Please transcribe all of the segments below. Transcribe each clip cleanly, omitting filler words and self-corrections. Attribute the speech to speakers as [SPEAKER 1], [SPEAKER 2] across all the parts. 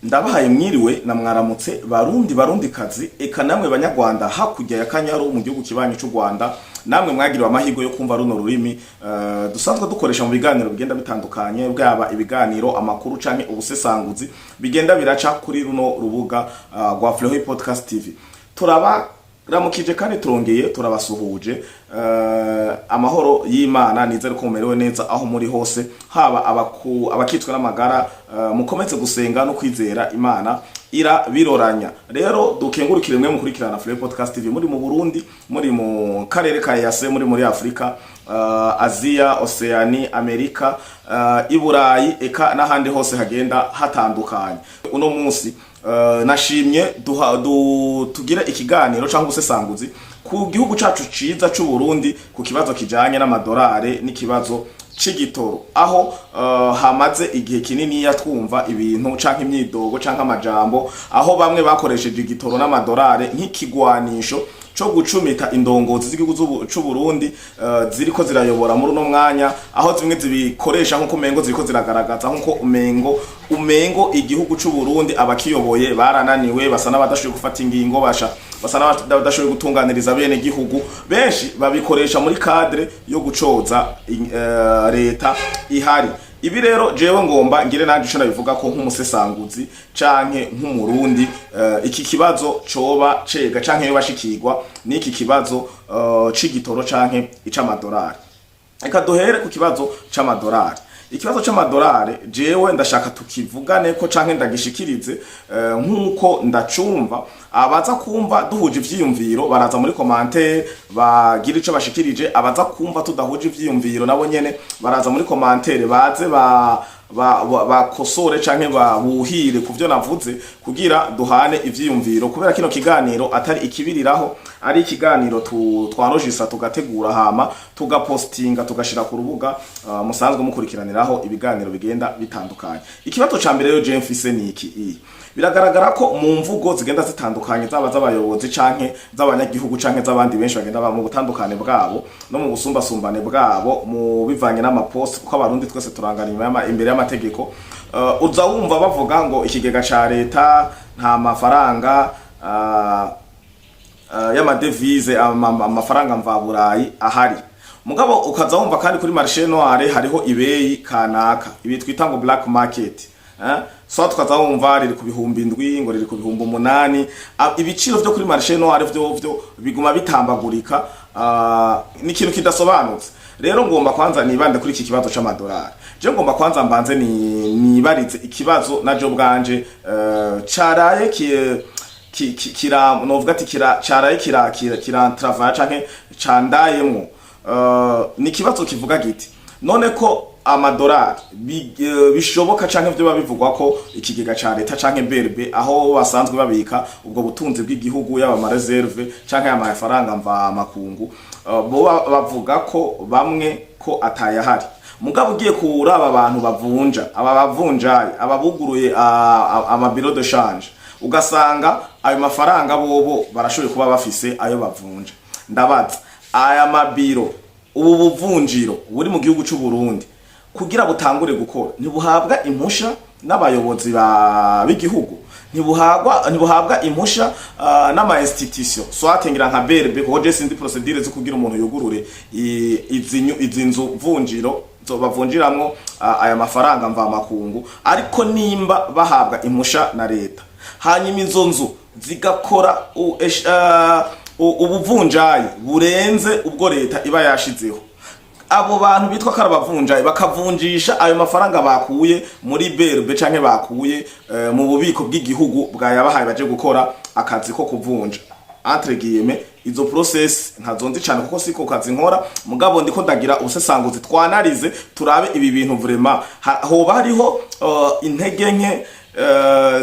[SPEAKER 1] Ndabahaye mwiriwe na mwaramutse, Barundi, Barundi kazi, eka namwe Banyarwanda hakurya ya Kanyaru mu gihugu kibanyi cy'u Rwanda, namwe mwagiriwe amahirwe yo kumva runo rurimi dusanzwe dukoresha mu biganiro bigenda bitandukanye, bwaba ibiganiro, amakuru canke ubusesanguzi bigenda biraca kuri runo rubuga rwa Fleury Podcast TV. Turaba ramukije kandi turongeye turabasuhuje. Amahoro y'Imana, nizere ko mumerewe neza aho muri hose, haba abakitswe n'amagara, mukomeze gusenga no kwizera Imana ira biroranya. Rero dukengurukire mwe mukurikirana Fleury Podcast TV muri mu Burundi, muri mu karere ka EAC, muri Afrika, Aziya, Oceani, Amerika, Iburayi, eka n'ahandi hose hagenda hatandukanye. Uno munsi nashimye tugire ikiganiro cyangwa ubusesanguzi ku gihugu cacu ciza c'u Burundi, ku kibazo kijanye n'amadolari n'ikibazo c'igitoro, aho hamaze igihe kinini twumva ibintu canke imyidogo canke amajambo, aho bamwe bakoresheje igitoro n'amadolari nk'ikigwanisho co gucumita indongozi z'igihugu c'u Burundi ziriko zirayobora muri uno mwanya, aho zimwe zibikoresha nkuko umengo ziriko ziragaragaza nkuko umengo igihugu c'u Burundi abakiyoboye barananiwe, basa n'abadashoboye gufata ingingo, basa n'abadashoboye gutunganiriza bene gihugu. Benshi babikoresha muri cadre yo gucoza leta ihari. Ibi rero jewe ngomba ngire nanje ico nabivuga ko nk'umusesanguzi canke nk'Umurundi, iki kibazo coba cega canke yo bashikirwa n'iki kibazo c'igitoro canke ic'amadolari. Reka duhere ku kibazo c'amadolari. Ikibazo c'amadolari jewe ndashaka tukivugane ko canke ndagishikirize nk'uko ndacumva. Abaza kumva duhuje ivyiyumviro baraza muri commentaire bagira ico bashikirije, abaza kumva tudahuje ivyiyumviro nabo nyene baraza muri commentaire baze ba bakosore canke babuhire ku vyo navuze, kugira duhane ivyiyumviro, kubera kino kiganiro atari ikibiriraho, ari ikiganiro twanojisa, tugategura, hama tugapostinga, tugashira ku rubuga musanzwe mukurikiraniraho ibiganiro bigenda bitandukanye. Ikibazo ca mbere rero je mfise ni iki: biragaragara ko mu mvugo zigenda zitandukanye, zaba z'abayobozi canke z'abanyagihugu canke z'abandi benshi bagenda mu butandukane bwabo no mu busumbasumbane bwabo, mu bivanye n'amaposte, kuko Abarundi twese turangana inyuma imbere y'amategeko, uza wumva bavuga ngo ikigega ca leta nta mafaranga y'amadevize, amafaranga mvaburayi ahari. Mugabo ukaza wumva kandi kuri marché noir hariho ibeyi kanaka, ibi twita ngo black market, eh? So tukaza wumva riri ku 7,000, ngo riri ku 8,000. Ibiciro vyo kuri marché noir vyo biguma bitambagurika, ni ikintu kidasobanutse. Rero ngomba kwanza nibande kuri iki kibazo c'amadolari. Je ngomba kwanza mbanze ni nibarize ikibazo najo bwanje caraye ki ki- kira novuga ati kira caraye kira kira kira travail canke candayemwo. Ni ikibazo kivuga giti: none ko amadolari bishoboka canke vyo bivugwa ko ikigega ca leta canke BRB, aho basanzwe babika ubwo butunzi bw'igihugu, yaba ama réserves canke amafaranga mva makungu, bo bavuga ko bamwe ko atayahari. Mugabo ugiye kuraba abantu bavunja, aba bavunjayi, aba buguruye ama bureaux de change, ugasanga ayo mafaranga bobo barashoboye kuba bafise ayo bavunja. Ndabaza, aya mabiro, ubu buvunjiro buri mu gihugu c'u Burundi, kugira butangure gukora ntibuhabwa impusha n'abayobozi b'igihugu, ntibuhabwa impusha n'ama institution, soit ngira nka BRB, kuko je sinzi procédure zo kugira umuntu yugurure izi nzu vunjiro zo bavunjiramwo aya mafaranga mva makungu. Ariko nimba bahabwa impusha na leta, hanyuma izo nzu zigakora ubuvunjayi burenze ubwo leta iba yashizeho, abo bantu bitwa ko ari abavunjayi bakavunjisha ayo mafaranga bakuye muri BRB canke bakuye mu bubiko bw'igihugu bwayabahaye baje gukora akazi ko kuvunja, entre guillemets. Izo process ntazo nzi cyane kuko siko kazi nkora, mugabo ndiko ndagira ubusesanguzi, twanarize turabe ibi bintu vraiment hoba hariho intege nke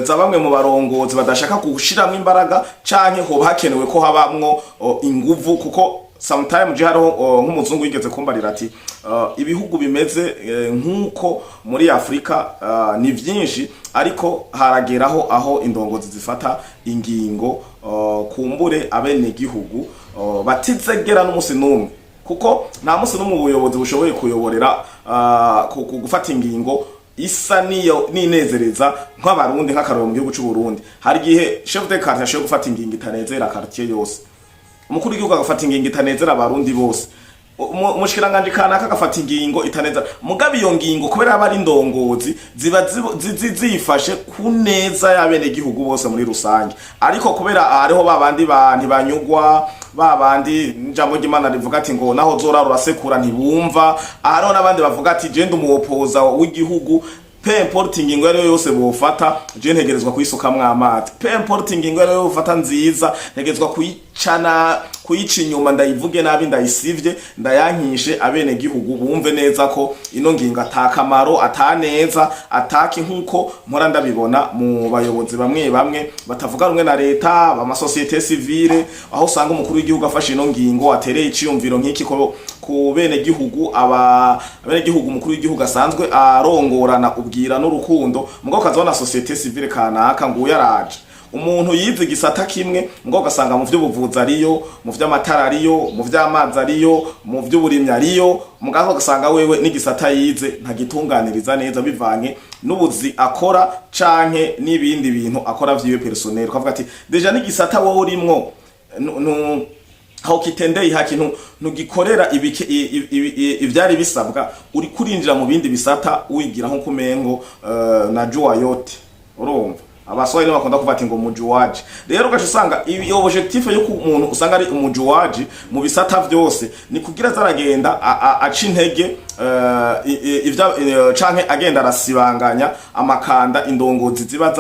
[SPEAKER 1] za bamwe mu barongozi badashaka gushiramwo imbaraga, canke hoba hakenewe ko habamwo inguvu, kuko sometime je hariho nk'umuzungu yigeze kumbarira ati ibihugu bimeze nk'uko muri Afrika ni vyinshi, ariko harageraho aho indongozi zifata ingingo kumbure abenegihugu batizegera n'umusi n'umwe, kuko nta musi n'umwe ubuyobozi bushoboye kuyoborera gufata ingingo. Isa niyo ninezereza nk'Abarundi. Nk'akarorero, mu gihugu c'u Burundi hari igihe chef de quartier ashoboye gufata ingingo itanezera quartier yose, umukuru w'igihugu agafata ingingo itanezera Abarundi bose, umushikiranganji kanaka agafata ingingo itanezera. Mugabo iyo ngingo, kubera aba ari indongozi, ziba zifashe ku neza y'abenegihugu bose muri rusange. Ariko kubera hariho babandi ntibanyugwa, babandi ijambo ry'Imana rivuga ati ngo naho zora rurasekura ntibumva, hariho n'abandi bavuga ati: "Je ndi umuwopoza w'igihugu, peu importe ingingo ariyo yose bofata, je ntegerezwa kuyisukamwo amazi. Peu importe ingingo ariyo bofata nziza, ntegerezwa kuyicana, kuyica inyuma, ndayivuge nabi, ndayisivye, ndayankishe, abene gihugu bumve neza ko ino ngingo atakamaro, ataneza, ataki." Nkuko mpora ndabibona mu bayobozi bamwe bamwe batavuga rumwe na leta, ama société civile, aho usanga umukuru w'igihugu afashe ino ngingo, atereye iciyumviro nk'iki ko ku bene gihugu, aba abene gihugu umukuru w'igihugu asanzwe arongorana ubwira n'urukundo, mugabo ukazabona société civile kanaka ngo yaraje, umuntu yize igisata kimwe, ngo ugasanga mu vy'ubuvuzi ariyo, mu vy'amatara ariyo, mu vy'amazi ariyo, mu vy'uburimyi ariyo, mugabo ugasanga wewe n'igisata yize ntagitunganiriza neza bivanye n'ubuzi akora canke n'ibindi bintu akora vyiwe personnel. Ukavuga ati: "Déjà n'igisata wowe urimwo aho kitendeye haki ntugikorera ivyari bisabwa, uri kurinjira mu bindi bisata wigira nko kumengo na jua yote." Urumva, Abaswahili bakunda kuvuga ati ngo mujuwaji. Rero ugaca usanga iyo objectif yo umuntu usanga ari umujuwaji mu bisata vyose ni kugira zaragenda aca intege ivya canke agenda arasibanganya amakanda indongozi ziba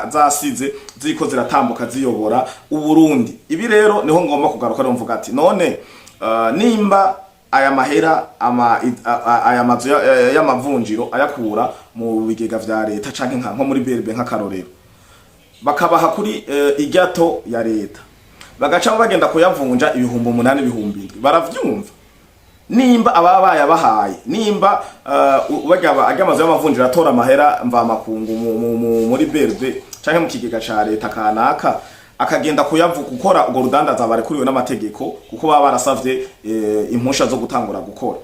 [SPEAKER 1] zasize ziriko ziratambuka ziyobora Uburundi. Ibi rero niho ngomba kugaruka rero mvuga ati: none nimba aya mahera aya mazu y'amavunjiro ayakura mu bigega vya leta canke nko muri BRB, nk'akarorero, bakabaha kuri igato ya leta, bagaca bagenda kuyavunja 8000, 7000, baravyumva? Nimba ababa bayabahaye, nimba barya arya amazu y'amavunjiro atora amahera mvamakungu muri BRB canke mu kigega ca leta kanaka, akagenda kuyavu gukora urwo rudandaza barekuriwe n'amategeko, kuko baba barasavye impusha zo gutangura gukora,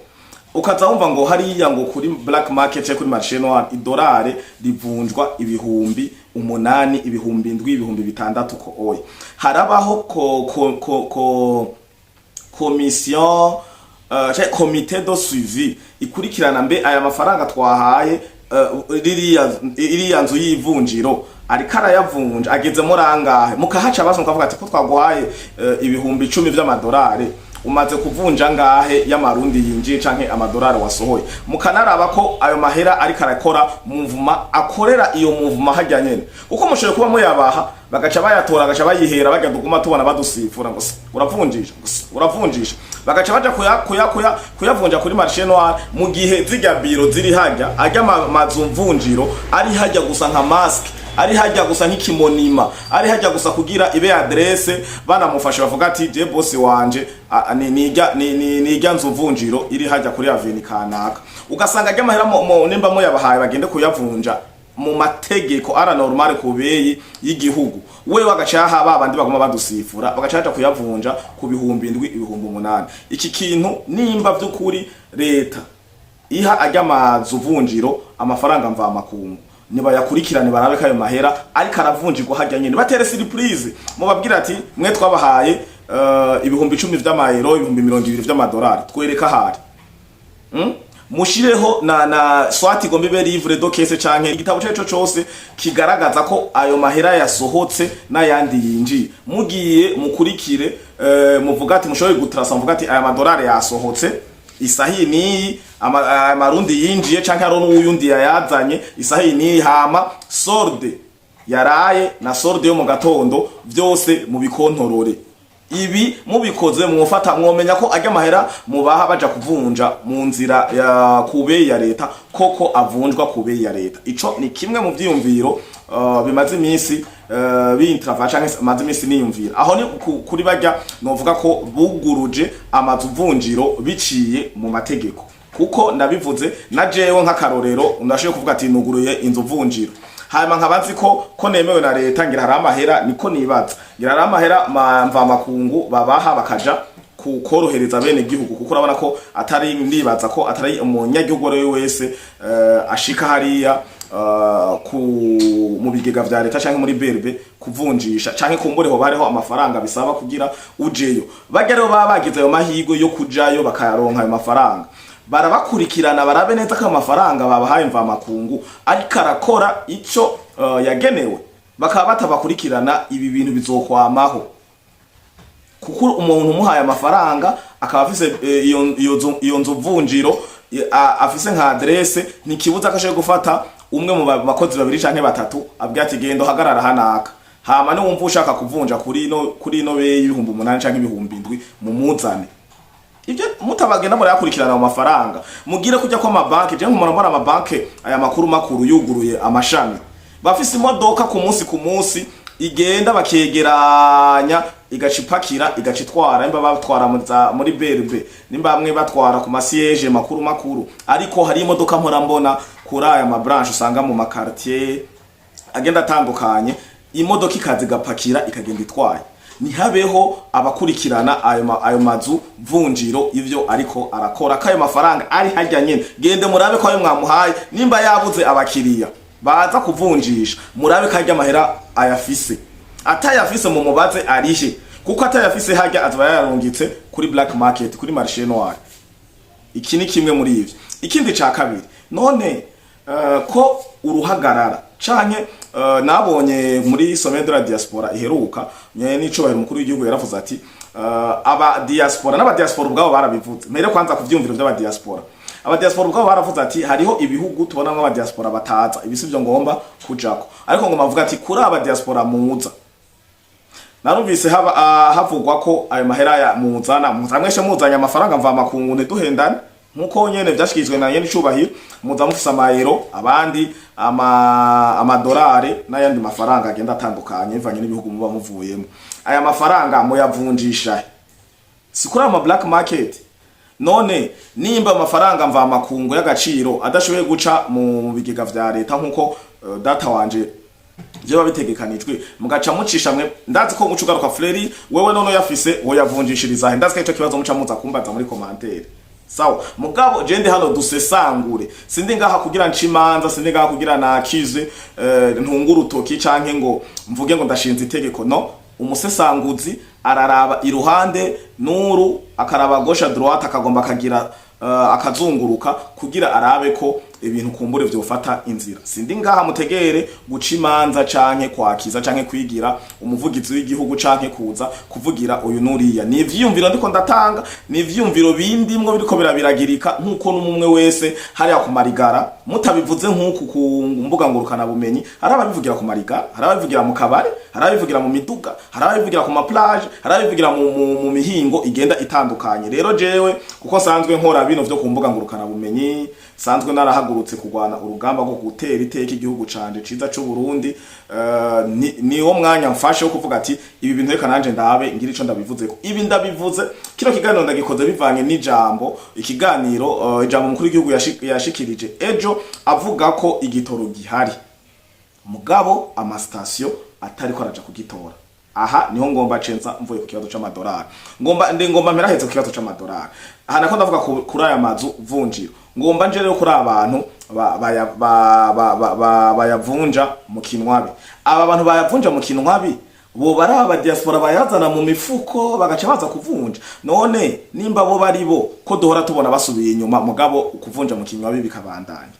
[SPEAKER 1] ukaza wumva ngo hariya ngo kuri black market cyangwa kuri marché noir idolari rivunjwa 8000, 7000, 6000, ko oya harabaho ko commission comité de suivi ikurikirana mbe aya mafaranga twahaye ririya iriya nzu y'ivunjiro ariko arayavunja ageze muri angahe? Mukahaca bazo mukavuga ati: "Ko twaguhaye 10,000 vy'amadolari, umaze kuvunja ngahe y'Amarundi yinjiye canke amadolari wasohoye?" Mukanaraba ko ayo mahera ariko arakora mouvement, akorera iyo mouvement hajya nyene, kuko mushoboye kuba muyabaha bagaca bayatora, bagaca bayihera, bagenda uguma tubona badusifura ngo uravunjisha, ngo uravunjisha, bagaca baja kuyavunja kuri marché noir, mu gihe zirya biro ziri hajya, ajya mazu mvunjiro ari hajya gusa nka masque, ari hajya gusa nk'ikimonima, ari hajya gusa kugira ibe adresse banamufashe bavuga ati: "Je boss wanje ni nijya nzu mvunjiro iri hajya kuri avenue kanaka." Ugasanga ajya amahera nimba muyabahaye bagende kuyavunja mu mategeko ara normal ku beyi y'igihugu, we bagacaha ba bandi baguma badusifura, bagaca baja kuyavunja ku 7000, 8000. Iki kintu, nimba vy'ukuri leta iha ajya amazu vunjiro amafaranga mvamakungu, nibayakurikirane, barabe ko ayo mahera ariko aravunjirwa hajya nyene. Batere surprise, mubabwira ati: "Mwe twabahaye 10,000 vy'amayero, 20,000 vy'amadolari, twereka ahari." Mushireho na soit igomba ibe livre de caisse canke igitabo cyaco cose kigaragaza ko ayo mahera yasohotse n'ayandi yinjiye. Mugiye mukurikire, muvuga ati mushoboye gutrasa, muvuga ati: "Aya madolari yasohotse isahi niyi, aya Marundi yinjiye canke hariho n'uyundi yayazanye isahi niyi, hama solde yaraye na solde yo mu gatondo vyose mubikontorore." Ibi mubikoze mwofata mwomenya ko ajya amahera mubaha baja kuvunja mu nzira ya kube ya leta koko avunjwa kube ya leta. Ico ni kimwe mu vyiyumviro bimaze iminsi bintrava canke maze iminsi niyumvira. Aho ni kuri barya novuga ko buguruje amazu vunjiro biciye mu mategeko, kuko ndabivuze na jewe nk'akarorero ndashoboye kuvuga ati nuguruye inzu vunjiro, hanyuma nkaba nzi ko nemewe na leta, ngira hari amahera, niko nibaza, ngira hari amahera mvamakungu babaha bakaja korohereza bene gihugu, kuko urabona ko atari, ndibaza ko atari umunyagihugu uwo ari we wese ashika hariya ku mu bigega vya leta canke muri BRB kuvunjisha, canke kumbure hoba hariho amafaranga bisaba kugira ujeyo. Barya rero baba bagize ayo mahirwe yo kujayo bakayaronka ayo mafaranga, barabakurikirana barabe neza ko ayo mafaranga babahaye mvamakungu ariko arakora ico yagenewe. Bakaba batabakurikirana, ibi bintu bizokwamaho, kuko umuntu umuhaye amafaranga akaba afise iyo nzu vunjiro, afise nka adresse, ntikibuza ko ashoboye gufata umwe mu bakozi babiri canke batatu, abwira ati: "Genda uhagarara hanaka, hama niwumva ushaka kuvunja kuri ino beyi 8000 canke 7000, mumuzane." Ibyo mutabagenda murayakurikirana mu mafaranga, mugire kujya ko amabanki. Je nkumara mbona amabanki aya makuru makuru yuguruye amashami, bafise imodoka ku munsi ku munsi igenda bakegeranya, igaca ipakira, igaca itwara, nimba batwara muri BRB, nimba bamwe batwara ku ma siège makuru makuru. Ariko hari imodoka mpora mbona kuri aya ma branche usanga mu ma quartier agenda atandukanye, imodoka ikaza igapakira ikagenda itwaye. Ntihabeho abakurikirana ayo mazu vunjiro ivyo ariko arakora, ko ayo mafaranga ari harya nyene? Gende murabe ko ayo mwamuhaye, nimba yabuze abakiriya baza kuvunjisha, murabe ko harya amahera ayafise. Atayafise, mu mubaze arihe, kuko atayafise harya azoba yayarungitse kuri black market, kuri marché noir. Iki ni kimwe muri ivyo. Ikindi ca kabiri, none ko uruhagarara canke nabonye muri sommet de la diaspora iheruka, nyene n'icubahiro umukuru w'igihugu yaravuze ati aba diaspora n'aba diaspora ubwabo barabivuze. Mbere kwanza ku vyumviro vy'aba diaspora, aba diaspora ubwabo baravuze ati hariho ibihugu tubona aba diaspora bataza. Ibi sivyo ngomba kujako, ariko ngomba mvuga ati kuri aba diaspora muza, narumvise haba havugwa ko ayo mahera ya muzana, muza mweshe muzanye amafaranga mva makungu, ntiduhendane, nkuko nyene vyashikirijwe na nyene icubahiro, muza mufise amayero, abandi amadolari n'ayandi mafaranga agenda atandukanye bivanye n'ibihugu muba muvuyemo. Aya mafaranga muyavunjisha si kuri ayo ma black market? None nimba amafaranga mva makungu y'agaciro adashoboye guca mu bigega vya leta nkuko data wanje vyoba bitegekanijwe, mugaca mucisha mwe, ndazi ko muca ugaruka: "Fleri, wewe none uyafise woyavunjishiriza he?" Ndazi ko ico kibazo muca muza kumbaza muri commentaire. Sawa, mugabo je ndi hano dusesangure, sindi ngaha kugira nce imanza, sindi ngaha kugira nakize, ntunge urutoki canke ngo mvuge ngo ndashinze itegeko. No umusesanguzi araraba iruhande nuru, akaraba gauche, droite, akagomba akagira akazunguruka kugira arabe ko ibintu kumbure vyofata inzira. Sindi ngaha mutegere guca imanza canke kwakiza canke kwigira umuvugizi w'igihugu canke kuza kuvugira uyu nuriya. Ni ivyiyumviro ndiko ndatanga, ni ivyiyumviro bindimwo biriko birabiragirika, nkuko n'umwe wese hariya ku marigara mutabivuze nk'uku ku mbuga ngurukana bumenyi. Hari ababivugira ku marigara, hari ababivugira mu kabare, hari ababivugira mu miduga, hari ababivugira ku ma plage, hari ababivugira mu mihingo igenda itandukanye. Rero jewe kuko nsanzwe nkora bino vyo ku mbuga ngurukana bumenyi, sanzwe narahagurutse kurwana urugamba rwo gutera iteka igihugu canje ciza c'u Burundi, ni wo mwanya mfashe wo kuvuga ati ibi bintu reka nanje ndabe ngira ico ndabivuzeko. Ibi ndabivuze, kino kiganiro ndagikoze bivanye n'ijambo, ikiganiro, ijambo umukuru w'igihugu yashikirije ejo, avuga ko igitoro gihari mugabo amasitasiyo atariko araja kugitora. Aha niho ngomba cenza mvuye ku kibazo c'amadolari, ngomba ndi ngomba mperaheze ku kibazo c'amadolari. Aha nako ndavuga kuri aya mazu vunjiro. Ngomba nje rero kuri abantu bayavunja mu kinwabi. Aba bantu bayavunja mu kinwabi bo bari aba diaspora bayazana mu mifuko bagaca baza kuvunja. None nimba bo bari bo, ko duhora tubona basubiye inyuma, mugabo kuvunja mu kinwabi bikabandanya?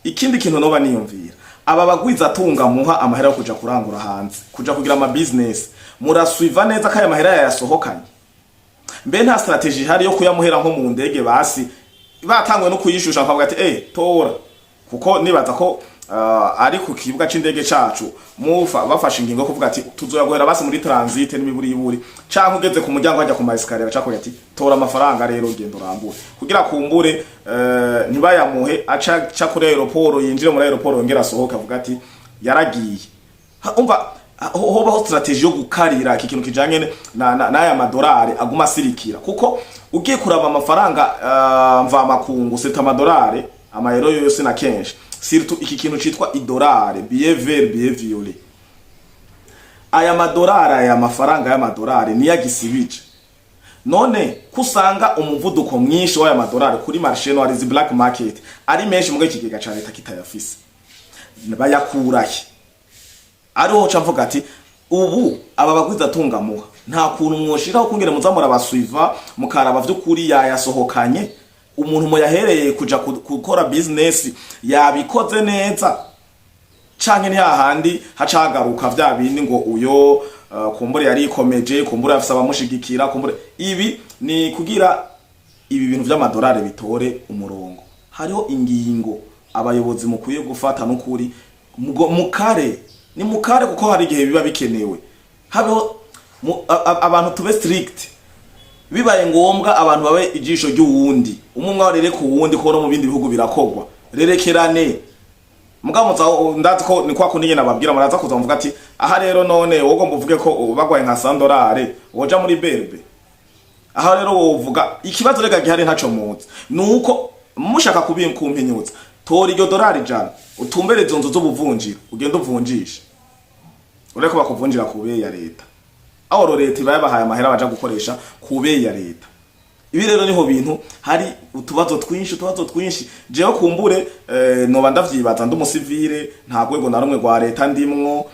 [SPEAKER 1] Ikindi kintu noba niyumvira, aba bagwiza tunga muha amahera yo kuja kurangura hanze, kuja kugira ama business, murasuiva neza ko aya mahera yayasohokanye? Mbe nta stratégie ihari yo kuyamuhera nko mu ndege, basi batangwe no kuyishusha, bakavuga ati: "Eh, tora"? Kuko nibaza ko ari ku kibuga c'indege cacu mufa bafashe ingingo yo kuvuga ati tuzoyaguhera basi muri transit n'imiburi iburi, canke ugeze ku muryango hajya ku ma escalier, baca ati: "Tora amafaranga rero, genda urangure," kugira kumbure ntibayamuhe aca ca kuri aéroport, yinjire muri aéroport, yongera asohoke avuga ati yaragiye. Umva, hobaho stratégie yo gukarira iki kintu kijanye n'aya madolari aguma asirikira, kuko ugiye kuraba amafaranga mvamakungu, surtout amadolari, amayero yose na kenshi, surtout iki kintu citwa idolari, billet vert, billet violet, aya madolari, aya mafaranga y'amadolari niyo agisibije. None kusanga umuvuduko mwinshi w'aya madolari kuri marché noir, izi black market, ari menshi, mu ikigega ca leta kitayafise, bayakurahe? Ariho ca mvuga ati ubu aba bagwiza tungamuha nta kuntu mwoshiraho kungere muza murabasuiva, mukaraba vy'ukuri yayasohokanye, umuntu muyahereye kuja gukora business yabikoze neza, canke ni hahandi hacagaruka vya bindi ngo uyo kumbure yarikomeje, kumbure afise abamushigikira, kumbure ibi ni kugira ibi bintu vy'amadolari bitore umurongo. Hariho ingingo abayobozi mukwiye gufata n'ukuri mukare ni mukare, kuko hari igihe biba bikenewe habeho abantu tube strict, bibaye ngombwa abantu babe ijisho ry'uwundi, umwe umwe arere ku wundi, ko no mu bindi bihugu birakogwa, rerekerane. Mugabo muza ndazi ko ni kwa kundi nyene ababwira, muraza kuza muvuga ati aha rero none wowe ngo uvuge ko bagwaye nka 100 dolari woja muri berbe. Aha rero wovuga ikibazo rega gihari ntaco muzi, nuko mushaka kubimkumpinyutsa. Tora iryo dolari 100, utumbere izo nzu z'ubuvunjiro, ugende uvunjishe, ureko bakuvunjira ku beyi ya leta, aho leta iba yabahaye amahera baja gukoresha ku beyi ya leta. Ibi rero niho bintu hari utubazo twinshi, utubazo twinshi. Jewe kumbure noba ndavyibaza, ndi umusivile, nta rwego na rumwe rwa leta ndimwo,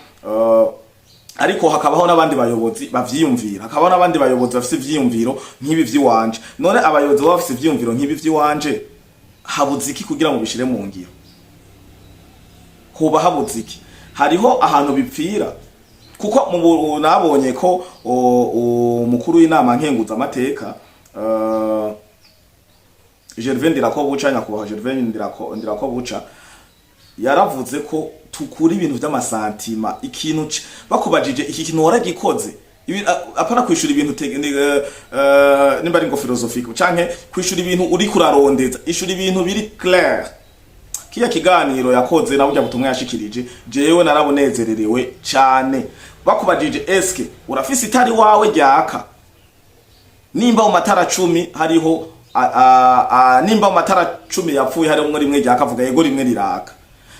[SPEAKER 1] ariko hakabaho n'abandi bayobozi bavyiyumvira, hakabaho n'abandi bayobozi bafise ivyiyumviro nk'ibi vy'iwanje. None abayobozi baba bafise ivyiyumviro nk'ibi vy'iwanje, habuze iki kugira ngo bishire mu ngiro? Hoba habuze iki? Hariho ahantu bipfira, kuko mu nabonye ko umukuru w'inama nkenguzamateka, Gervais Ndirakobuca, nyakubahwa Gervais Ndirakobuca, yaravuze ko tukura ibintu vy'ama sentiments. Ikintu bakubajije iki kintu waragikoze, apana kwishura ibintu nimba ari ngo philosophique, canke kwishura ibintu uri kurarondeza, ishura ibintu biri clair. Kiya kiganiro yakoze na burya butumwa yashikirije, jewe narabunezererewe cane. Bakubajije eske urafise itari wawe ryaka, nimba mu matara 10 hariho nimba mu matara 10 yapfuye harimwo rimwe ryaka, avuga yego rimwe riraka.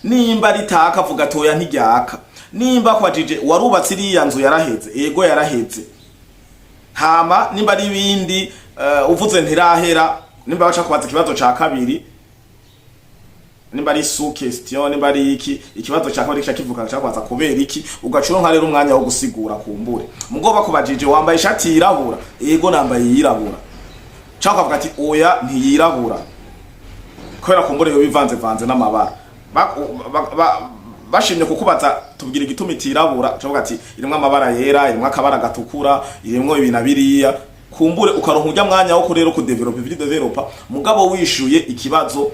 [SPEAKER 1] Nimba ritaka, avuga toya ntiryaka. Nimba kwajije warubatse iriya nzu yaraheze, yego yaraheze. Hama nimba ari ibindi, uvuze ntirahera. Nimba baca kubaza ikibazo ca kabiri, nimba ari sous question, nimba ari iki, ikibazo ca kabiri kivuga ca kubaza kubera iki, ugaca uronka rero umwanya wo gusigura. Kumbure mugo bakubajije wambaye ishati yirabura, yego nambaye yirabura, cyangwa ukavuga ati oya ntiyirabura, kubera kumbure yo bivanze vanze n'amabara. Bashimye kukubaza tubwira igituma itirabura, ucavuga ati irimwo amabara yera, irimwo akabara gatukura, irimwo ibi na biriya. Kumbure ukaronka urya mwanya wo kurero kudevelopa ibyo developa. Mugabo wishuye ikibazo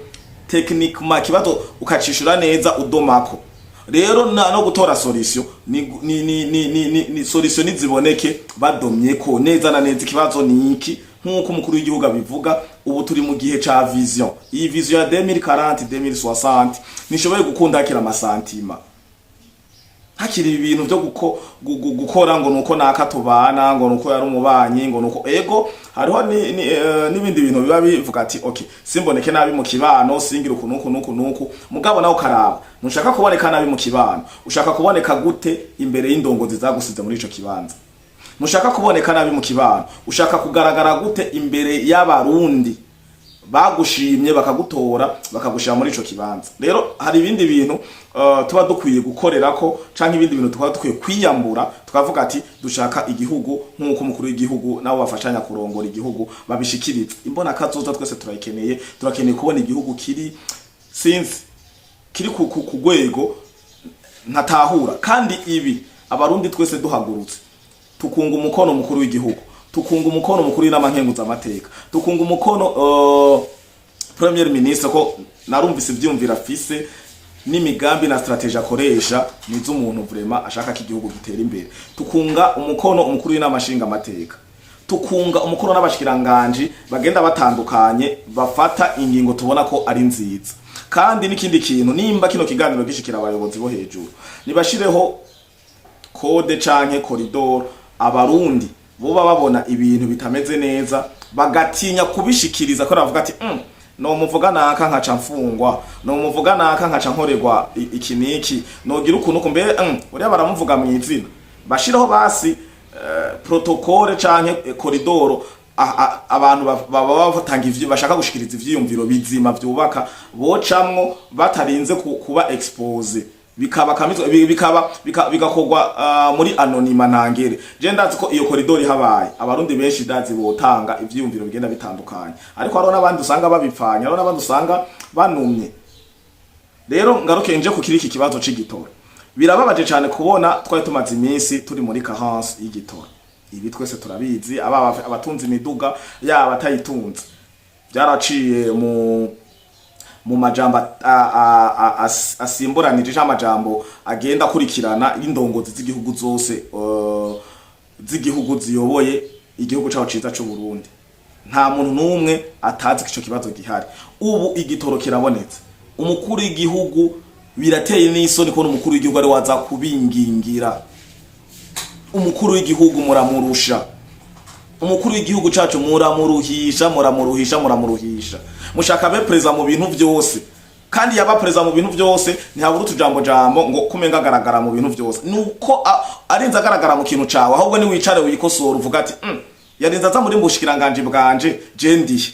[SPEAKER 1] techniquement, ikibazo ukacishura neza udomako. Rero no gutora solution ni solution niziboneke badomye ko neza na neza ikibazo ni iki. Nk'uko umukuru w'igihugu abivuga, ubu turi mu gihe ca vision. Iyi vision ya 2040 2060 ntishoboye gukunda hakiri ama sentiments, hakiri ibintu byo gukora ngo nuko naka tubana, ngo nuko yari umubanyi, ngo nuko ego hariho n'ibindi bintu biba bivuga ati okay, simboneke nabi mu kibano, singira uku nuku nuku nuku. Mugabo nawe ukaraba, ntushaka kuboneka nabi mu kibano, ushaka kuboneka gute imbere y'indongozi zagusize muri ico kibanza? Ntushaka kuboneka nabi mu kibano, ushaka kugaragara gute imbere y'Abarundi bagushimye, bakagutora, bakagushira muri ico kibanza? Rero hari ibindi bintu tuba dukwiye gukorera ko, canke ibindi bintu tukaba dukwiye kwiyambura, tukavuga ati dushaka igihugu nk'uko umukuru w'igihugu nabo bafashanya kurongora igihugu babishikiriza. Imbona kazoza twese turayikeneye, turakeneye kubona igihugu kiri, sinzi, kiri ku rwego ntatahura. Kandi ibi Abarundi twese duhagurutse, tukunga umukono umukuru w'igihugu, tukunga umukono umukuru w'inama nkenguzamateka, tukunga umukono premier ministre, ko narumvise ivyumvira afise n'imigambi na stratégie akoresha niz'umuntu vraiment ashaka ko igihugu gitera imbere, tukunga umukono umukuru w'inama nshingamateka, tukunga umukono n'abashikiranganji bagenda batandukanye bafata ingingo tubona ko ari nziza. Kandi n'ikindi kintu, nimba kino kiganiro gishikira abayobozi bo hejuru, nibashireho code canke corridor. Abarundi boba babona ibintu bitameze neza bagatinya kubishikiriza, ko bavuga ati no muvuga naka nkaca mfungwa, no muvuga naka nkaca nkorerwa iki niki, nogira ukuntu kumbe uriya baramuvuga mu izina. Bashiraho basi protocole canke corridor. abantu baba batanga ivyo bashaka gushikiriza, ivyiyumviro bizima vyubaka, bocamwo batarinze kuba exposé, bikaba kamizwa, bikaba bigakorwa muri anonymat ntangere. Je ndazi ko iyo corridor habaye, Abarundi benshi ndazi botanga ivyiyumviro bigenda bitandukanye, ariko hariho n'abandi usanga babipfanya, hariho n'abandi usanga banumye. Rero ngaruke nje ku kiri iki kibazo c'igitoro. Birababaje cyane kubona twari tumaze iminsi turi muri carence y'igitoro. Ibi twese turabizi, aba abatunze imiduga, yaba atayitunze, byaraciye mu majambo asimburanije cyangwa amajambo agenda akurikirana y'indongozi z'igihugu zose, z'igihugu ziyoboye igihugu cyaho ciza c'u Burundi. Nta muntu n'umwe atazi ko ico kibazo gihari. Ubu igitoro kirabonetse. Umukuru w'igihugu, birateye n'isoni kubona umukuru w'igihugu ari waza kubingingira. Umukuru w'igihugu muramurusha, umukuru w'igihugu cacu muramuruhisha, muramuruhisha, muramuruhisha. Mushaka abe perezida mu bintu vyose, kandi yaba perezida mu bintu vyose, ntihabura utujambo jambo ngo kumenga agaragara mu bintu vyose. Nuko arinze agaragara mu kintu cawe, ahubwo ni wicare wikosora, uvuga ati: yarinze aza muri bushikiranganje bwanje, je ndihe?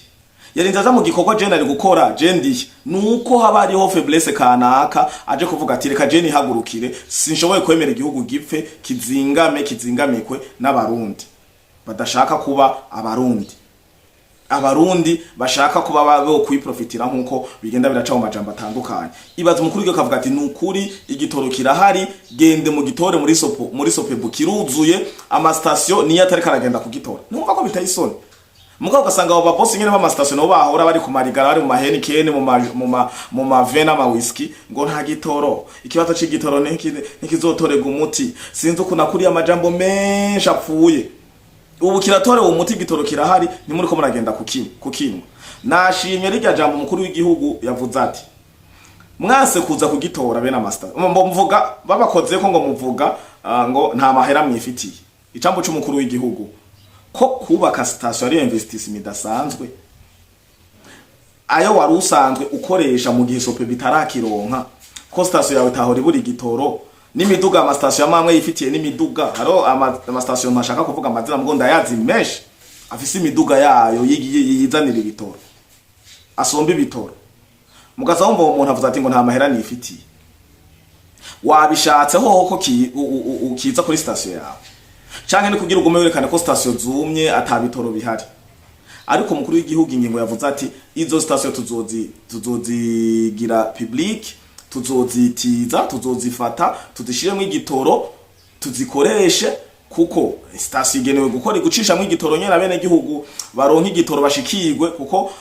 [SPEAKER 1] Yarinze aza mu gikorwa je nari gukora, je ndihe?" Nuko haba hariho faiblesse kanaka, aje kuvuga ati: "Reka je nihagurukire, sinshoboye kwemera igihugu gipfe, kizingame, kizingamikwe n'Abarundi badashaka kuba Abarundi, Abarundi bashaka kuba bo kwiprofitira," nkuko bigenda biraca mu majambo atandukanye. Ibaza umukuru w'igihugu akavuga ati: "Nukuri igitoro kirahari, gende mu gitore muri sopo, muri SOPEBU kiruzuye, amastation niyo atari karagenda kugitora." Numva ko biteye isoni. Mugabo ugasanga abo babosi nyene b'amastation nabo bahora bari ku marigara, bari mu ma Heineken, mu ma vin n'ama whisky, ngo nta gitoro, ikibazo c'igitoro ntikizotorerwa umuti, sinzi ukuntu akuriye amajambo menshi apfuye. Ubu kiratorewe umuti, igitoro kirahari, ntimuriko muragenda kukinywa. Nashimye rirya jambo umukuru w'igihugu yavuze ati: "Mwase kuza kugitora bene amasita mvuga babakoze ko ngo muvuga ngo nta mahera mwifitiye." Icambo c'umukuru w'igihugu ko kubaka station ari investissement idasanzwe, ayo wari usanzwe ukoresha mu gihe SOPEBU bitarakironka, ko station yawe tahora ibura igitoro n'imiduga. Amastation amwe yifitiye n'imiduga, hariho amastation ntashaka kuvuga amazina, mugabo ndayazi menshi afise imiduga yayo yizanira ibitoro, asomba ibitoro. Mugaza wumva uwo muntu avuze ati ngo nta mahera nifitiye. Wabishatse hoho ko ukiza kuri station yawe, canke ni kugira ugume werekane ko station zumye, ata bitoro bihari? Ariko umukuru w'igihugu ingingo yavuze ati: "Izo station tuzozigira public, tuzozitiza, tuzozifata, tuzishiremo igitoro, tuzikoreshe," kuko station igenewe gukora gucishamwo igitoro nyene, abene gihugu baronka igitoro, bashikirwe, kuko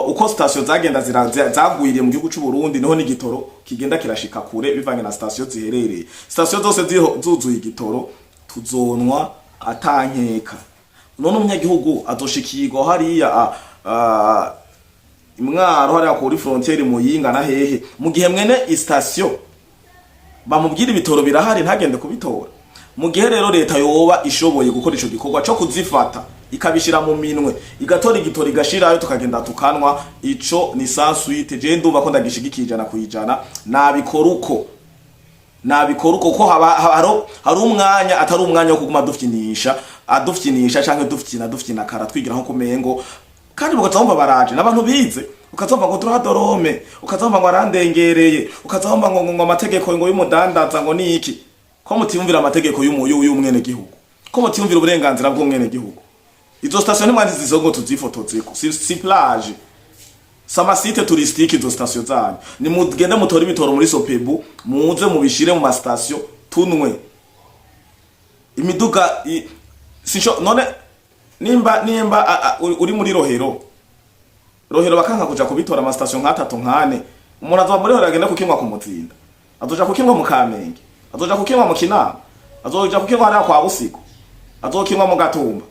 [SPEAKER 1] uko station zagenda zagwiriye mu gihugu c'u Burundi, niho n'igitoro kigenda kirashika kure bivanye na station ziherereye. Station zose zuzuye igitoro, tuzonwa atankeka. None umunyagihugu azoshikirwa hariya Imwaro, hariya kuri frontière, Muyinga na hehe, mu gihe mwene station bamubwira ibitoro birahari, ntagende kubitora? Mu gihe rero leta yoba ishoboye gukora ico gikorwa co kuzifata, ikabishira mu minwe, igatora igitoro, igashirayo, tukagenda tukanwa, ico ni sans suite. Je ndumva ko ndagishigikiye 100%. Nabikora uko, nabikora uko, ko haba hari umwanya atari umwanya wo kuguma dufyinisha, adufyinisha canke dufyina, dufyina kara twigira nko kumengo. Kandi mugaca wumva baraje n'abantu bize, ukazumva ngo droit de l'homme, ukazumva ngo arandengereye, ukazumva ngo amategeko ngo y'umudandaza ngo ni iki. Ko mutiyumvira amategeko y'umwene gihugu, ko mutiyumvira uburenganzira bw'umwene gihugu? Izo station ntimwandize ngo tuzifotozeko, si plage, si ama site touristique izo station zanyu. Nimugende mutore ibitoro muri SOPEBU, muze mubishire mu ma station, tunwe imiduga none nimba uri muri Rohero, Rohero bakanka kuja kubitora, ama station nk'atatu, nkane, umuntu azoba muri Rohero agenda kukinywa ku Muzinda, azoja kukinywa mu Kamenge, azoja kukinywa mu Kinama, azoja kukinywa hariya kwa Busigo, azokinywa mu Gatumba.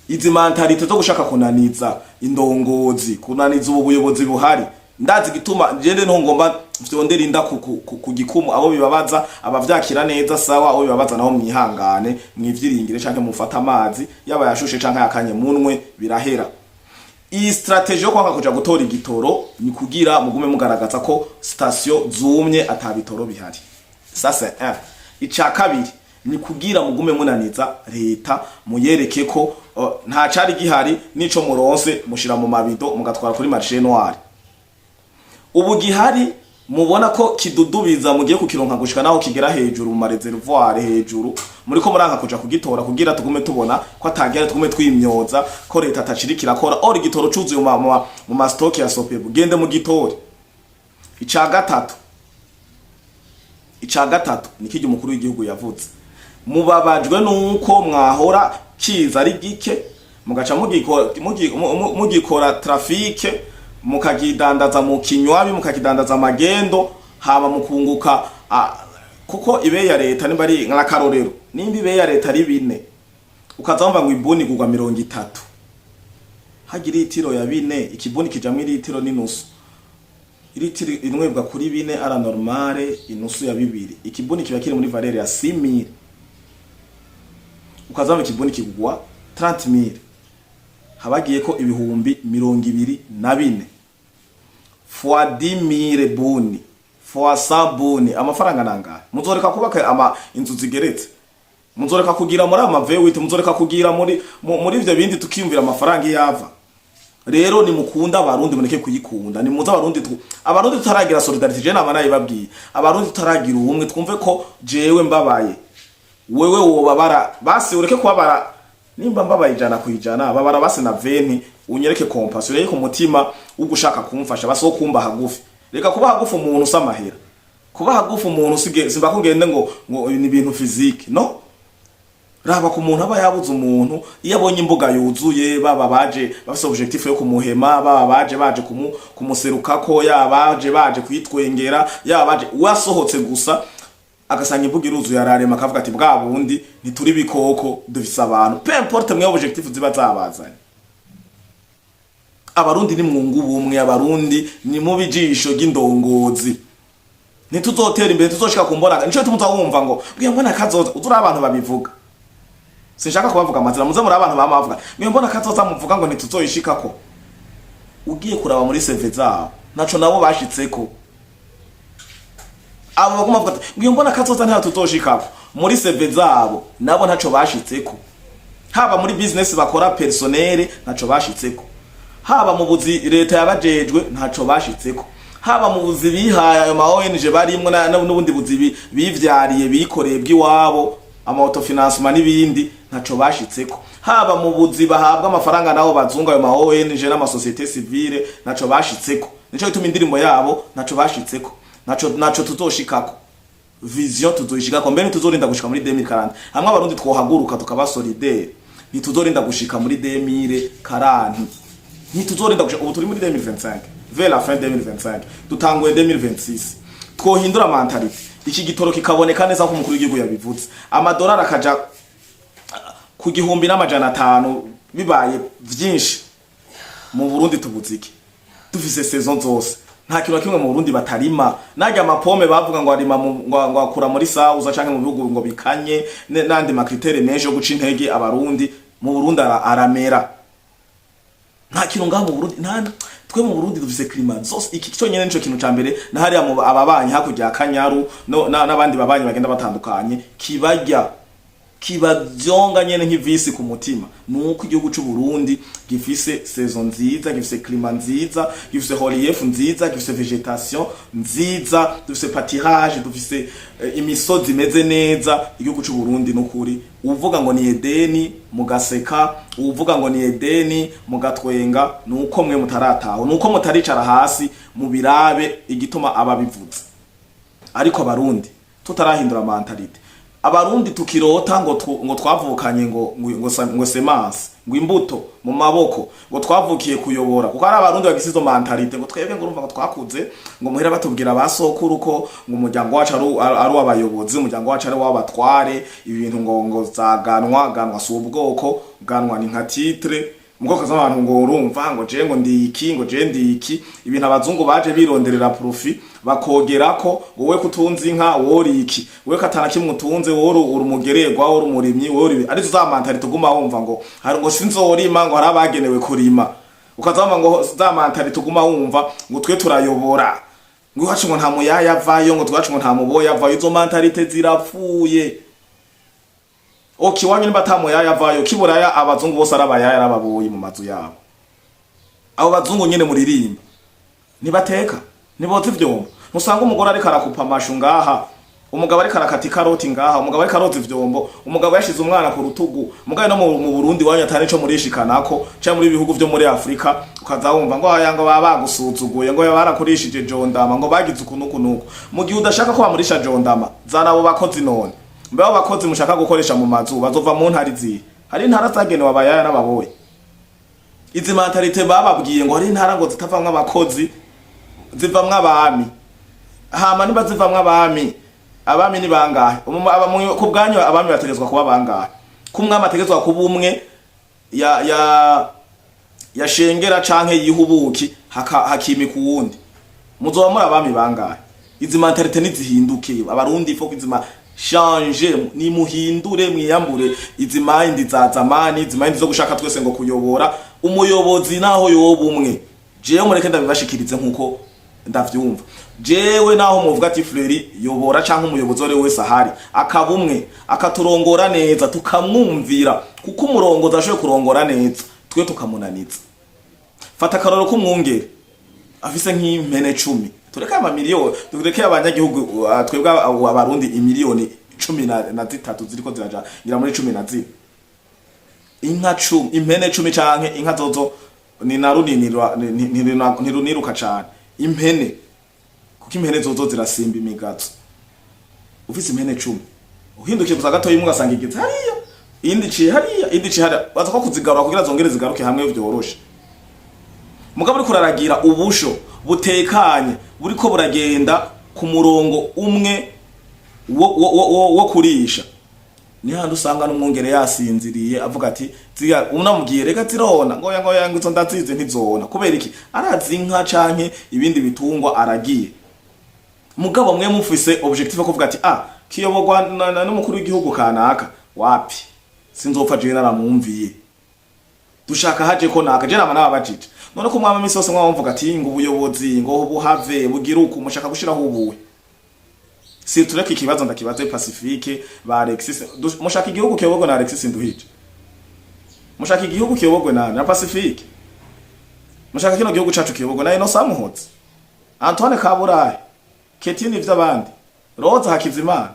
[SPEAKER 1] Izi mentalité zo gushaka kunaniza indongozi, kunaniza ubu buyobozi buhari, ndazi gituma jende nto ngomba vyondera inda ku gikumu. Abo bibabaza, abavyakira neza sawa, abo bibabaza naho mwihangane, mwivyiringire canke mufata amazi, yaba yashushe canke yakanye, munwe birahera. Iyi stratégie yo kwanga kuja gutora igitoro ni kugira mugume mugaragaza ko station zumye, ata bitoro bihari. Ça c'est un. Ica kabiri, Ni kugira mugume munaniza leta, muyereke ko nta cari gihari, nico muronse mushira mu mabido, mugatwara kuri marché noir. Ubu gihari mubona ko kidudubiza, mugiye kukironka gushika naho kigera hejuru mu ma réservoir hejuru, muriko muranka kuja kugitora kugira tugume tubona ko atagera, tugume twimyoza ko leta atacirikira akora. Or igitoro cuzuye mu ma stock ya SOPEBU, gende mu gitore. Ica gatatu ni kirya umukuru w'igihugu yavuze: mubabajwe nuko mwahora kiza ari gike, mugaca mugikora trafic, mukagidandaza mu kinywabi, mukakidandaza amagendo, hama mukunguka. Kuko ibe ya leta nimba ari nk'akarorero, nimba ibe ya leta ari 4, ukaza wumva ngo ibuni igurwa 30, hagira itiro ya 4, ikibuni kijamwo iritiro n'inusu. Iritiro inywebwa kuri 4 à la normale, inusu ya 2, ikibuni kiba kiri muri valeur ya 6000. Ukaza wumva ikibuni kigugwa 30000, habagiye ko 24,000 fois 10000 buni fois 100 buni, amafaranga nangahe? Muzoreka kubaka ama inzu zigeretse, muzoreka kugira muri ama V8, muzoreka kugira muri ivyo bindi, tukiyumvira amafaranga iyava. Rero nimukunda Abarundi, mureke kuyikunda. Nimuze Abarundi, Abarundi tutaragira solidarité, je nama nayibabwiye, Abarundi tutaragira ubumwe, twumve ko jewe mbabaye, wewe wobabara, basi ureke kubabara. Nimba mbabaye 100%, babara basi na 20, unyereke compassion, ureke umutima wo gushaka kumfasha, basi wo kumba hagufi. Reka kuba hagufi umuntu usamahera, kuba hagufi umuntu usige simba ko ngende ngo ni ibintu physique. No raba ku muntu aba yabuze umuntu, iyo abonye imbuga yuzuye, baba baje bafise objectif yo kumuhema, baba baje kumuserukako, yaba baje kwitwengera, yaba baje wasohotse gusa agasanga imbuga iruzuye, ararema akavuga ati: "Bwa bundi ntituri bikoko, dufise abantu." Peu importe mwe objectif ziba zabazanye, Abarundi ni mwungu ubumwe, Abarundi ni mu bijisho ry'indongozi, ntituzotera imbere, tuzoshika ku mbona. Nico tumuza wumva ngo bwiye mbona kazoza, uzuri abantu babivuga, sinshaka kubavuga amazina, muze muri abantu bama bavuga mwe mbona kazoza, muvuga ngo ntituzoyishikako. Ugiye kuraba muri CV zabo, ntaco nabo bashitseko. Abo baguma bavuga ati ngiyo mbona kazoza ntayo tuzoshikako, muri CV zabo nabo ntaco bashitseko. Haba muri business bakora personnel, ntaco bashitseko. Haba mu buzi leta yabajejwe, ntaco bashitseko. Haba mu buzi bihaye ayo ma ONG barimwo, n'ubundi buzi bivyariye, bikoreye bw'iwabo, ama autofinancement n'ibindi, ntaco bashitseko. Haba mu buzi bahabwa amafaranga nabo bazunga, ayo ma ONG n'ama société civile, ntaco bashitseko. Nico gituma indirimbo yabo ntaco bashitseko, naco tuzoshikako. Vision tuzoyishikako, mbere ntituzorinda gushika muri 2040. Hamwe Abarundi twohaguruka tukaba solidaire, ntituzorinda gushika muri 2040, ntituzorinda gushika. Ubu turi muri 2025, vers la fin 2025, dutanguye 2026. Twohindura mentalité, iki gitoro kikaboneka neza ko umukuru w'igihugu yabivuze, amadolari akaja ku 1500, bibaye vyinshi. Mu Burundi tubuze iki? Dufise saison zose, nta kintu na kimwe mu Burundi batarima. Narya ama pommes bavuga ngo arima ngo akura muri sauza canke mu bihugu ngo bikanye, n'andi ma critères menshi yo guca intege Abarundi, mu Burundi aramera. Nta kintu ngaho mu Burundi, nta twe mu Burundi dufise climat zose. Iki cyonyene nico kintu ca mbere na hariya mu ababanyi hakurya ya Kanyaru no n'abandi babanyi bagenda batandukanye, kibarya kibavyonga nyene nk'ivisi ku mutima, nuko igihugu c'u Burundi gifise saison nziza, gifise climat nziza, gifise relief nziza, gifise végétation nziza, dufise pâturage, dufise imisozi imeze neza. Igihugu c'u Burundi nukuri, uvuga ngo ni Edeni mugaseka, uvuga ngo ni Edeni mugatwenga, nuko mwe mutarataho, nuko mutaricara hasi mu birabe igituma ababivuze. Ariko Abarundi tutarahindura mentalité, Abarundi tukirota ngo twavukanye ngo semence, ngo imbuto mu maboko, ngo twavukiye kuyobora, kuko ari Abarundi bagise izo mentalité ngo twebwe ngo urumva ngo twakuze ngo muhera batubwira ba sokuru ko ngo umuryango wacu ari uw'abayobozi, umuryango wacu ari uw'abatware. Ibintu ngo zaganwa ganwa si ubwoko, ganwa ni nka titre mu bwoko z'abantu, ngo urumva ngo je ngo ndi iki, ngo je ndi iki. Ibintu abazungu baje bironderera profit, bakogerako ngo wowe kutunze inka wori iki, wewe katana kimwe utunze, wowe uri umugererwa, wowe uri umurimyi, wowe uri arizo za mentalité tuguma wumva ngo hari ngo sinzorima, ngo hari abagenewe kurima. Ukaza wumva ngo za mentalité tuguma wumva ngo twe turayobora, ngo iwacu ngo nta muyaya avayo, ngo twacu ngo nta muboya avayo. Izo mentalité zirapfuye. Ok, iwanyu nimba ata muyaya avayo, kiburaya abazungu bose ari abayaya, arababoyi mu mazu yabo. Abo bazungu nyene muririmba ntibateka, ntiboza ivyombo. Ntusanga umugore ariko arakupa amashu ngaha, umugabo ariko arakata ikaroti ngaha, umugabo ariko aroza ivyombo, umugabo yashize umwana ku rutugu. Mugabo no mu Burundi wanyu atari ico murishikanako, canke muri bihugu vyo muri Afrika, ukaza wumva ngo aya ngo baba bagusuzuguye, ngo barakurishije jondama, ngo bagize uku nuku nuku. Mu gihe udashaka ko bamurisha jondama, zana abo bakozi. None mbe abo bakozi mushaka gukoresha mu mazu bazova mu ntara izihe? Hari intara zagenewe abayaya n'ababoyi. Izi mentalité bababwiye ngo hari intara ngo zitavamwo abakozi, zivamwo abami. Hama niba zivamwo abami, abami ni bangahe? Ku bwanyu abami bategezwa kuba bangahe? Ko umwami ategezwa kuba umwe ya yashengera canke yihubuki, hakimika uwundi, muzoba muri abami bangahe? Izi mentalité nizihinduke, Abarundi. Faut izima change, nimuhindure, mwiyambure izi mind za zamani, izi mind zo gushaka twese ngo kuyobora. Umuyobozi naho yoba umwe, jewe mureke ndabibashikirize nkuko ndavyumva. Jewe naho muvuga ati Fleury yobora, canke umuyobozi wari wese ahari akaba umwe, akaturongora neza, tukamwumvira, kuko umurongozi ashoboye kurongora neza, twe tukamunaniza. Fata akaroro k'umwungere afise nk'impene 10. Tureke amamiliyoni, tureke abanyagihugu, twebwe Abarundi imiliyoni 13 ziriko ziraja ngira muri 14. Inka 10, impene 10 canke inka zozo ni na runini, ntiruniruka cane impene, kuko impene zozo zirasimba imigazo. Ufise impene 10, uhindukiye gusa gatoya, imwe ugasanga igeze hariya, iyindi iciye hariya, iyindi iciye hariya. Baza ko kuzigarura kugira zongere zigaruke hamwe vyoroshe. Mugabo uriko uraragira ubusho butekanye, buriko buragenda ku murongo umwe wo kurisha, ni handi usanga n'umwungere yasinziriye, avuga ati ziriya, unamubwiye reka zirona, ngo ya ngo ya ngo izo ndazizi ntizona. Kubera iki? Arazi inka canke ibindi bitungwa aragiye. Mugabo mwe mufise objectif yo kuvuga ati ah, kiyoborwa n'umukuru w'igihugu kanaka, wapi, sinzopfa jewe naramwumviye, dushaka haje ko naka. Je nama nababajije: none ko mwama imisi yose mwama muvuga ati ngo ubuyobozi ngo buhave bugira uku, mushaka gushiraho ubuwe? Si tureke ikibazo ndakibaze Pacifique ba Alexis. Mushaka igihugu kiyoborwa na Alexis Nduhije? Mushaka igihugu kiyoborwe na Pacifique? Mushaka kino gihugu cacu kiyoborwe na Innocent Muhozi, Antoine Kaburahe, Ketini vy'abandi, Roza Hakizimana,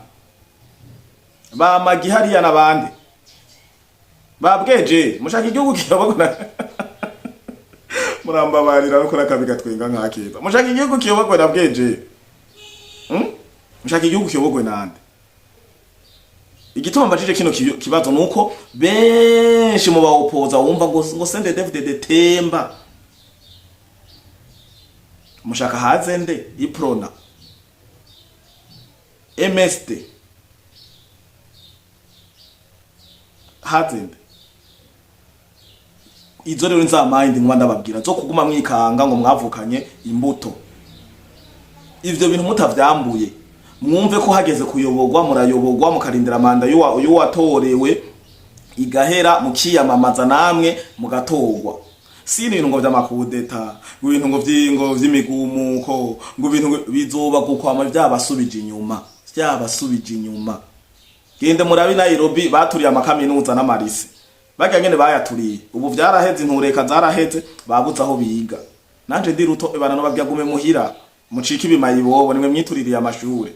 [SPEAKER 1] ba Magi hariya n'abandi babweje? Mushaka igihugu kiyoborwa na, murambabarira no kuri akabi gatwenga nkakeza, mushaka igihugu kiyoborwa na bweje? Mushaka igihugu kiyoborwe nande? Igituma mbajije kino kibazo nuko benshi mu bawopoza wumva ngo CNDD-FDD temba. Mushaka haze nde? Uprona, MSD, haze nde? Izo rero nza mind nkuba ndababwira zo kuguma mwikanga ngo mwavukanye imbuto. Ivyo bintu mutavyambuye, mwumve ko hageze kuyoborwa murayoborwa, mukarindira manda y'uwatorewe igahera, mukiyamamaza namwe mugatorwa. Si ibintu ngo vy'amakudeta, ngo ibintu ngo vy'ingo vy'imigumuko, ngo ibintu ngo bizoba gukwama vyabasubije inyuma, vyabasubije inyuma. Gende murabi Nairobi, baturiye amakaminuza n'amarisi barya nyene bayaturiye. Ubu vyaraheze, intureka zaraheze, babuze aho biga. Nanje ndi ruto ibana no babwira gume muhira, mucike ibimayibobo, nimwe mwituririye amashure.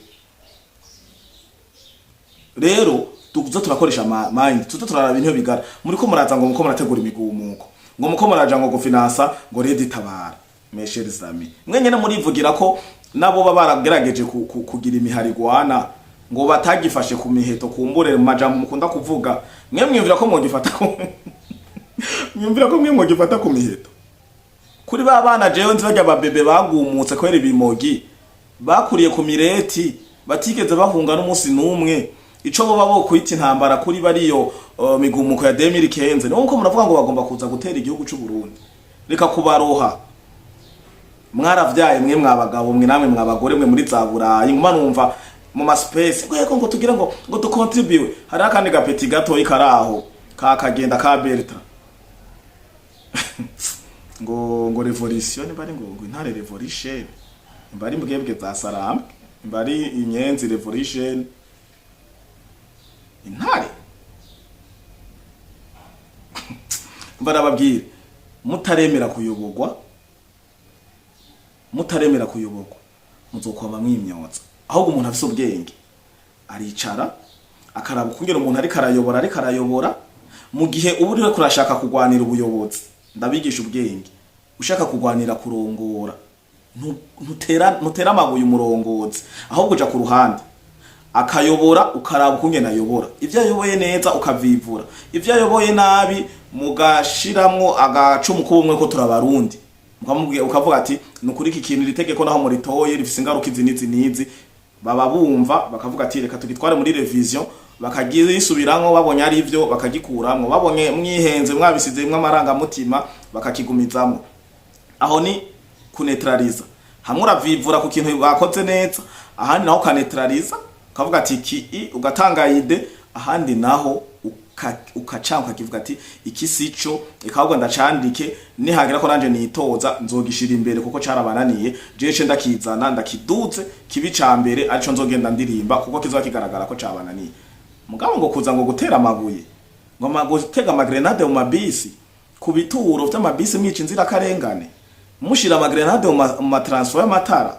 [SPEAKER 1] Rero tuzo turakoresha mind, tuzo turaraba ibintu bigara. Muriko muraza ngo muko murategura imigumuko, ngo muko muraja ngo gufinansa ngo Red Tabara. Mes chers amis, mwe nyene murivugira ko nabo baba baragerageje kugira imiharigwana, ngo batagifashe ku miheto. Kumbure mu majambo mukunda kuvuga, mwe mwiyumvira ko mwogifata ku mwiyumvira ko mwe mwogifata ku miheto kuri ba bana. Jewe nzi barya babebe bagumutse kubera ibimogi, bakuriye ku mireti, batigeze bahunga n'umunsi n'umwe. Ico boba bo kwita intambara kuri bariyo migumuko ya 2015, niho nko muravuga ngo bagomba kuza gutera igihugu c'u Burundi. Reka kubaroha. Mwaravyaye mwe mwabagabo mwe, namwe mwabagore mwe muri za Burayi, nguma numva mu ma space ngo yego, ngo tugire ngo ducontribue. Hari akandi gapeti gatoyi karaho kakagenda ka Bertrand ngo revolution, bari ngo intare revolution, bari mbwebwe za Sarambwe, bari inyenzi revolution, intare. Mva nababwire, mutaremera kuyoborwa, mutaremera kuyoborwa, muzokwama mwimyoza. Ahubwo umuntu afise ubwenge aricara akaraba ukungena umuntu ariko arayobora, ariko arayobora. Mu gihe uba uriko urashaka kurwanira ubuyobozi, ndabigisha ubwenge, ushaka kurwanira kurongora, ntutera amabuye umurongozi, ahubwo uja ku ruhande akayobora, ukaraba ukungene ayobora. Ivyo ayoboye neza ukavivura, ivyo ayoboye nabi mugashiramwo agacumu k'ubumwe, ko turabarundi, mukamubwira, ukavuga ati: "Nukuri iki kintu, iri tegeko naho muritoye rifise ingaruka izi n'izi n'izi." Baba bumva bakavuga ati: "Reka tugitware muri révision." Bakagisubiramwo, babonye ari ivyo bakagikuramwo, babonye mwihenze, mwabisizemwo amarangamutima, bakakigumizamwo. Aho ni kunetraliza. Hamwe uravivura ku kintu bakoze neza, ahandi naho ukanetraliza, ukavuga ati iki ugatanga idée, ahandi naho ukacanga, ukakivuga ati: "Iki sico, ahubwo ndacandike, nihagira ko nanje nitoza nzogishira imbere, kuko carabananiye, jewe ndakizana ndakiduze kibi ca mbere, arico nzogenda ndirimba, kuko kizoba kigaragara ko cabananiye." Mugabo ngo kuza ngo gutera amabuye, ngo gutega amagrenade mu mabisi, ku bituro vy'amabisi, mwica inzirakarengane, mushira amagrenade mu matransfo y'amatara.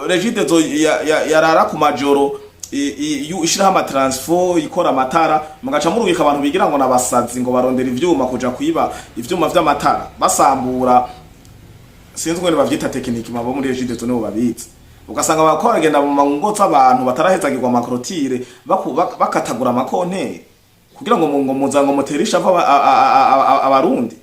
[SPEAKER 1] Regideso yarara ku majoro ishiraho amatransfo ikora amatara, mugaca murubika abantu bigira ngo nabasazi, ngo barondera ivyuma, kuja kwiba ivyuma vy'amatara, basambura, sinzi ngene bavyita technique, mabo muri Regideso nibo babizi. Ugasanga bakora bagenda mu ngo z'abantu batarahezagirwa ama clôture, bakatagura amakonteri kugira ngo muza ngo mutere ishavu abarundi.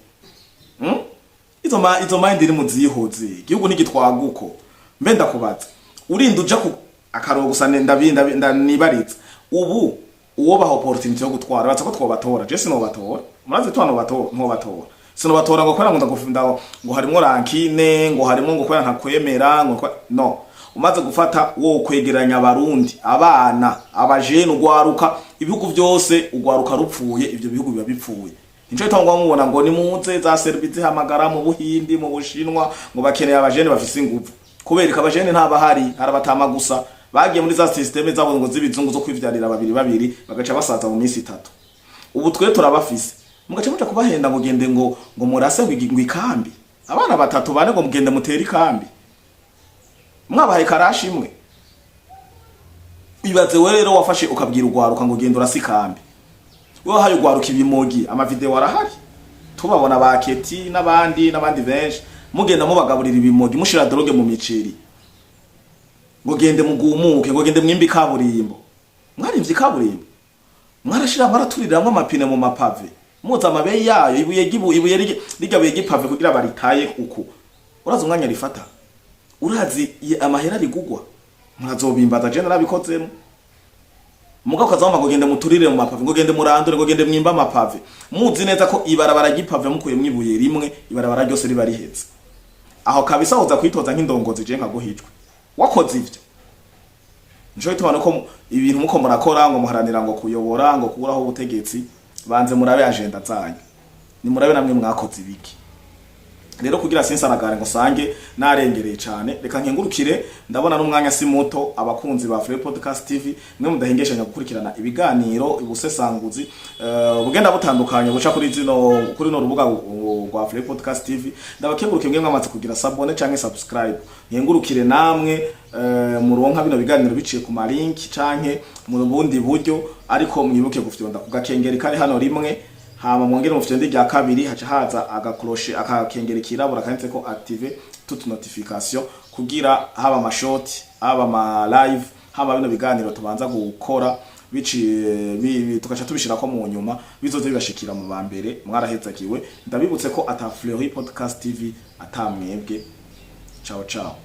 [SPEAKER 1] Izo mind iri muzihoze, igihugu ntigitwaguko. Mbe ndakubaza, urinda uja ku akarogo gusa, nibariza ubu uwo baha opportunity yo gutwara, batsa ko twobatora? Je sinobatora, murazi twa nobatora, ntobatora, sinobatora ngo kubera ngo ndagufinda, ngo harimwo rancune, ngo harimwo ngo kubera ntakwemera, ngo no umaze gufata wo kwegeranya abarundi, abana, abajene, ugwaruka. Ibihugu byose ugwaruka rupfuye, ivyo bihugu biba bipfuye. Nico gituma ngo mubona ngo nimuze za service zihamagara mu Buhindi, mu Bushinwa, ngo bakeneye abajene bafise inguvu. Kubera ko abajene ntabahari, harabatama gusa bagiye muri za système zabo ngo z'ibizungu zo kwivyarira babiri babiri, bagaca basaza mu minsi 3. Ubu twe turabafise, mugaca muja kubahenda ngo gende ngo murase ngo ikambi, abana batatu bane, ngo mugende mutere ikambi, mwabahaye karashi imwe. Ibaze we rero wafashe ukabwira ugwaruka ngo genda urase ikambi, we wahaye ugwaruka ibimogi. Amavideo arahari, tubabona ba Keti n'abandi n'abandi benshi, mugenda mubagaburira ibimogi, mushira drogue mu miceri, ngo gende mugumuke, ngo gende mwimbe ikaburimbo. Mwarimvye ikaburimbo, mwarashira, mwaraturiramwo amapine mu mapave, muza amabeyi yayo, ibuye gibu ibuye rirya buye gipave kugira baritaye uku. Urazi umwanya rifata? Urazi amahera rigugwa? Murazobimbaza, je narabikozemo. Mugabo ukazama ngo gende muturire mu mapave, ngo gende murandure, ngo gende mwimba amapave, muzi neza ko ibarabara ry'ipave mukuyemwo ibuye rimwe, ibarabara ryose riba rihetse. Aho kabisa uza kwitoza nk'indongozi, je nkaguhijwe wakoze ivyo. Nico gituma nuko ibintu muko murakora ngo muharanira ngo kuyobora, ngo kuraho ubutegetsi, banze murabe agenda zanyu, nimurabe namwe mwakoze ibiki. Rero kugira sinsaragare ngo sange narengereye cane, reka nkengurukire. Ndabona n'umwanya si muto. Abakunzi ba Free Podcast TV, mwe mudahengeshanya gukurikirana ibiganiro, ubusesanguzi bugenda butandukanye buca kuri no rubuga rwa Free Podcast TV, ndabakenguruke mwe mwamaze kugira s'abonner canke subscribe. Nkengurukire namwe muronka bino biganiro biciye ku malink canke mu bundi buryo, ariko mwibuke gufyonda ku gakengeri kari hano rimwe, hama mwongere mufyonde rya kabiri, haca haza agakroshe, akakengeri kirabura kanditse ko "active toute notification", kugira haba amashoti, haba ama live, haba bino biganiro tubanza gukora biciye tugaca tubishirako mu nyuma, bizoze bibashikira mu ba mbere. Mwarahezagiwe. Ndabibutse ko ata Fleury Podcast TV atamwebwe. Ciao ciao.